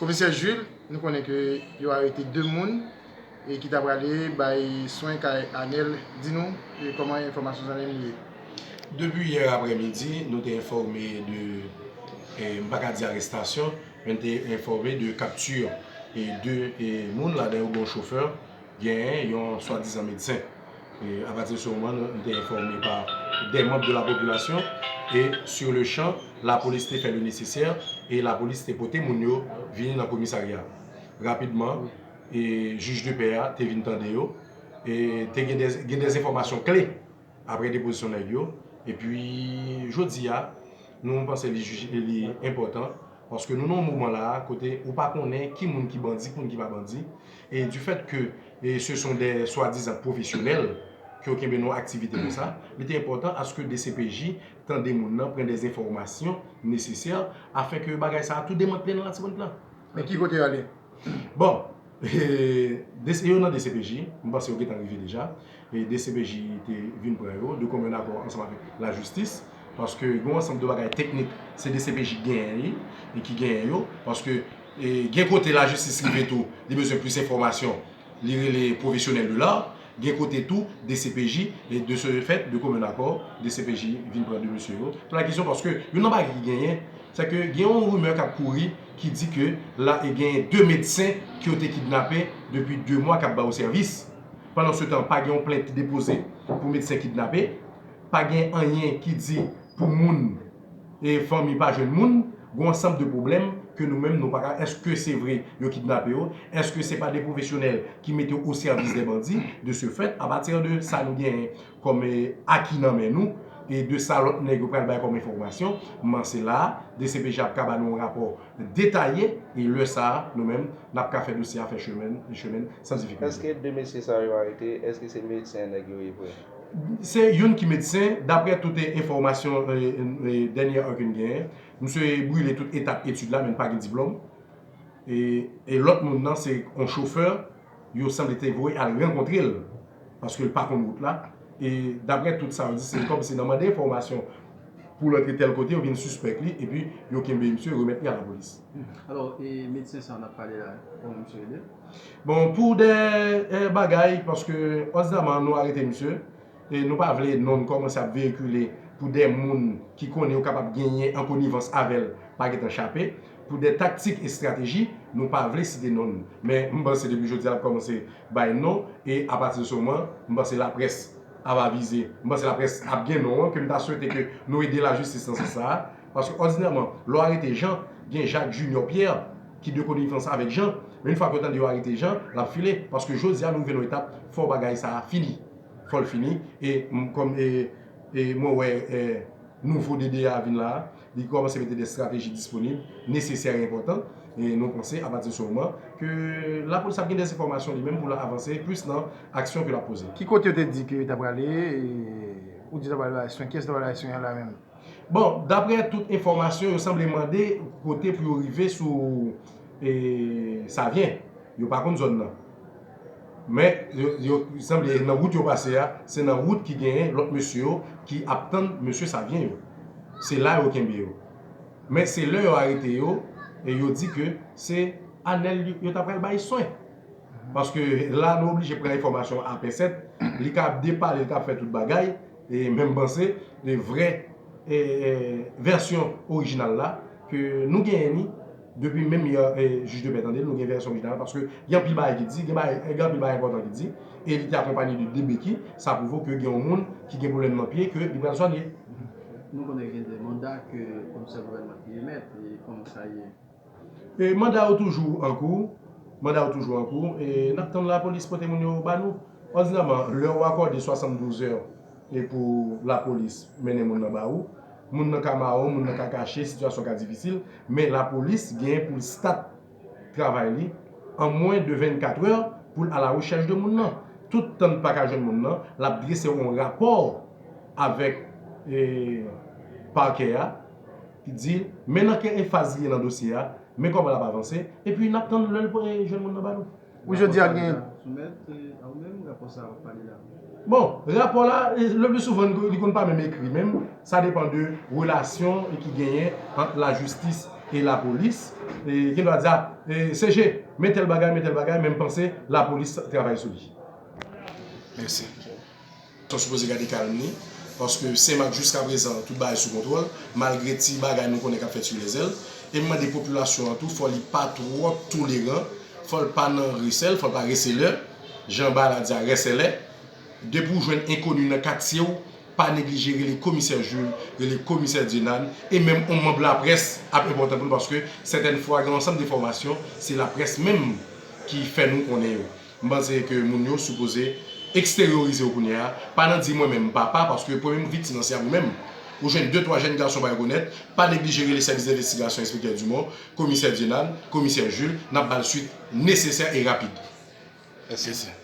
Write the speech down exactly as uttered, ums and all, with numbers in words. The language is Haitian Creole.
Pwofesè Jules, nou konnen ke yo arete de moun e ki ta prale bay swen kay Anèl. Di nou e kòman enfòmasyon sa menm ye. Depi yè aprèmidi, nou te enfòme de, eh, m pa ka di arestasyon, men nou te enfòme de kapti e de eh, moun, ladan yo gen yon chofè, genyen yon swadizan medsen. E apati de se moman, nou te enfòme pa de manm de la popilasyon e sur le champ, lapolis te fè le nesesè e lapolis te pote moun yo vini nan komisarya. Rapidman, e jij de pè a te vin tande yo e te gen de, gen de enfòmasyon kle apre depozisyon nèg yo. Epi, jodi a, nou panse li, li enpòtan paske nou nan yon moman la kote ou pa konnen ki moun ki bandi, ki moun ki pa bandi. E du fait que e, ce sont des soi-disant professionnels ki yo kenbe nan aktivite konsa, li te enpòtan aske D C P J tande moun nan, pran des enfòmasyon nesesè afin ke bagay sa a tou demantle nan Latibonit la. Men ki kote yo ale? Bon, e, yo nan D C P J, m panse yo gentan rive deja. E D C P J te vin pran yo de commun accord ansanm avèk lajistis, paske gen yon ansanm de bagay teknik se D C P J ki genyen li e ki genyen yo, paske e, gen kote lajistis rive tou, li bezwen plis enfòmasyon, li rele pwofesyonèl de l'art, gen kote tou D C P J, e de ce fait, de commun accord, D C P J vin pran de mesye yo. Pou la kesyon, paske youn nan bagay ki genyen, se ke gen yon rimè k ap kouri ki di ke la e gen de medsen ki yo te kidnape depi de mwa k ap ba yo sèvis. Pandan se tan, pa gen yon plent ki depoze pou medsen kidnape, pa gen anyen ki di pou moun e fanmi pa jwenn moun, gen yon ansanm de pwoblèm ke nou menm nou pa ka, èske se vre yo kidnape yo, èske se pa de pwofesyonèl ki mete yo o sèvis de bandi, de ce fait, apati de sa nou genyen kòm e, aki nan men nou, e de sa lòt nèg yo pral bay kòm enfòmasyon, m panse la, D C P J ap ka ba nou yon rapò detaye, e lè sa a, nou menm, n ap ka fè dosye a fè chemen, chemen san difikilte. Èske de mesye sa yo arete, èske se medsen nèg yo ye vre? Se youn ki medsen, daprè tout e, enfòmasyon e, e, dènye an ke n genyen, misye brile tout etap etid la, men l pa gen diplòm. E, e lòt moun nan, se yon chofè, yo sanble te voye al rankontre l, paske l pa konn wout la. E daprè tout sa yo di, se kòm se nan mande enfòmasyon pou l antre tèl kote, yo vin sispèk li, epi yo kenbe misye, remèt li a lapolis. Alò, e medsen sa a n ap pale la, kòman misye rele? Bon, pou de e, bagay, paske òdinèman nou arete misye, e nou pa vle non n kòmanse ap veyikile pou de moun ki konnen yo kapab genyen an konivans avè l pa gentan chape. Pou de taktik, estrateji, nou pa vle site non n. Men m panse depi jodi a l ap kòmanse bay non, e apati de se moman, m panse laprès ap avize. M panse laprès ap gen non an, ke m ta swete ke nou ede lajistis nan sans sa a. Paske òdinèman, lè w arete Jean, gen Jacques Junior Pierre, ki de konivans avèk Jean. Men yon fwa ke w tande yo arete Jean, l ap file. Paske jodi a, nou rive nan yon etap, fò bagay sa a fini. Fò l fini. E m, kòm e, e mwen wè e, nouvo D D A vin la a, li kòmanse mete de estrateji disponib, nesesè e enpòtan. E nou panse, apati de se moman, ke lapolis ap gen de enfòmasyon li menm pou l avanse plis nan aksyon ke l ap poze. Ki kote yo te di ke yo ta prale? E, ou di ta prale bay swen. Kiyès ta prale bay swen an la menm? Bon, daprè tout enfòmasyon, yo sanble mande kote pou yo rive sou e, Savyen. Yo pa konn zòn nan. Men, yo, yo sanble nan wout yo pase a, se nan wout ki genyen lòt mesye yo ki ap tann mesye Savyen yo. Se la yo kenbe yo. Men se lè yo arete yo, e yo di ke se Anèl yo, yo ta pral bay swen. Paske la, nou oblije pran enfòmasyon a pensèt. Li ka ap depale, li ka ap fè tout bagay. E menm panse, de vrè e, e, vèsyon orijinal la, ke nou genyen ni, depi menm yè e, jij de pè tande l, nou gen vèsyon orijinal la, paske gen anpil bagay ki di, gen bagay, gen anpil bagay enpòtan ki di, e li te akonpanye de de beki, sa pwouve ke gen yon moun ki gen pwoblèm nan pye, ke li pral swanye. Nou konnen gen de manda ke komisè gouvènman ki emèt, e kòman sa ye? E manda yo toujou an kou, manda yo toujou an kou, e n ap tann lapolis pote moun yo ba nou. Òdinèman, lè ou akòde swasanndouz è e pou lapolis mennen moun nan ba ou, moun nan ka mawon, moun nan ka kache, sitiyasyon ka difisil, men lapolis genyen pou l stat travay li an mwen de vennkat è pou l a la rechèch de moun nan. Tout tan l pa ka jwenn moun nan, l ap drese yon rapò avèk e, pakè a, ki di men nan ki faz li ye nan dosye a, men kòman l ap avanse, epi n ap tann lè l pou jwenn moun nan ba nou. Ou jodi a gen. Soumèt a ou menm rapò sa a w ap pale la. Bon, rapò la, le pli souvan li konn pa menm ekri menm, sa depan de relasyon ki genyen ant lajistis E lapolis, e, gen dwa di, a, e, C G, men tèl bagay, men tèl bagay, men m panse lapolis travay sou li. Mèsi. Sa sipoze gade kalm li, paske Senmak jiskaprezan tout bagay sou kontwòl, malgre ti bagay nou konnen k ap fèt sou lèzèl. E m mande popilasyon an tou, fò li pa twò toleran, fò l pa nan resè l, fò l pa reselè, jan Bala di a, rèsèlè. Depi w jwenn enkoni nan katye w, pa neglije rele komisè Jules, rele komisè Dieunane, e menm yon manm laprès ap enpòtan pou nou, paske sètèn fwa gen yon ansanm de enfòmasyon, se laprès menm ki fè nou konnen yo. M panse ke moun yo sipoze eksteryorize yo kounye a, pa nan di mwen menm papa, paske premye viktim nan se a ou menm. Ou jwenn de twa jèn gason pa rekonèt, pa neglije rele sèvis envestigasyon, enspektè Dumont, komisè Dieunane, komisè Jules, n ap ba l swit nesesè e rapid. Mèsi.